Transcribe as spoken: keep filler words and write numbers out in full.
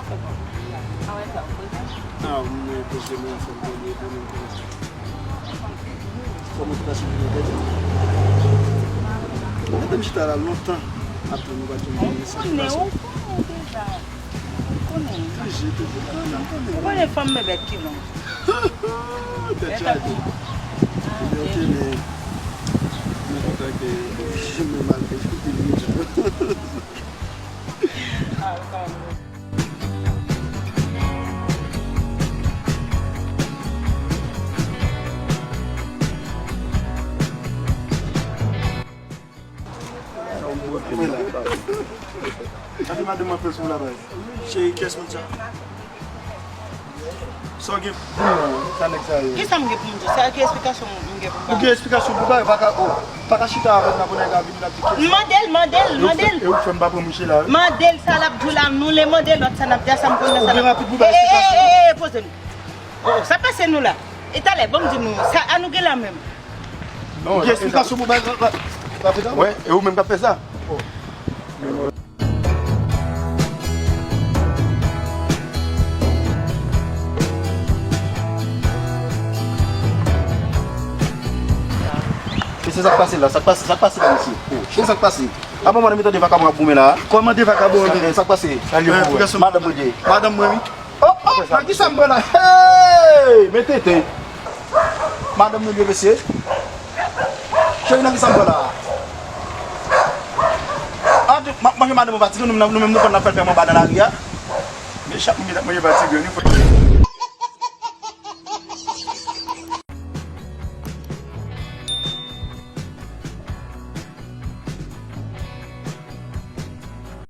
Ah, mwen poze mwen fò m konnen pou mwen konnen. Kòman pou ta sou mwen tèt? Mwen te m chita la lontan. Apre nou pa tou mwen sa ki pase. Ou konnen, ou konnen deja. Ou konnen. Toujou, toujou. Ou konnen fanm bèbèt ki long. Tèt chaje. Ok, men mwen kontan ke mwen malgre tout li deja. Sa se madanm mwen fè sou la, baz. Cheri, kiyès moun sa? Sa w gen pou di m nan, sa nèg sa ye? Kisa m gen pou m di w? Sa ki esplikasyon m gen pou m ba w? Ou gen esplikasyon pou bay? Pa ka, oh, pa ka chita avè m nan pou nèg la vini l ap di kiyès. Mande l, mande l, mande l. E ou k fè m pa pran mouche la, wi. Mande l sa l ap di w la, nou le mande l, lòt sa n ap di a, sa m konnen sa n ap. Ou byen rapid pou bay esplikasyon. Eh, eh, eh, poze nou. Oh, oh, sa pase nou la? E talè, ban m di nou, sa, a nou gen la menm. Non, ou gen esplikasyon pou bay la, la, la, la, la. Wè, e ou menm k ap fè sa? Oh. Mesye, sa k pase la? Sa k pase, sa k pase la, mesye? Oh, cheri, sa k pase? Apa madanm, tande vakabon ap goumen la? Kòman de vakabon an? Sa k pase? Madanm mwen ye. Madanm mwen, wi. Oh, oh, nan kisa m pran la? Hey! Men tenten. Madanm mwen ye, mesye. Cheri, nan kisa m pran la? Ah, m ap manje madanm mwen pa ti, nou menm, nou menm nou konn n ap fè l fè m anba nan lari a. Men chak moun ki t ap manje pa ti grenn, wi.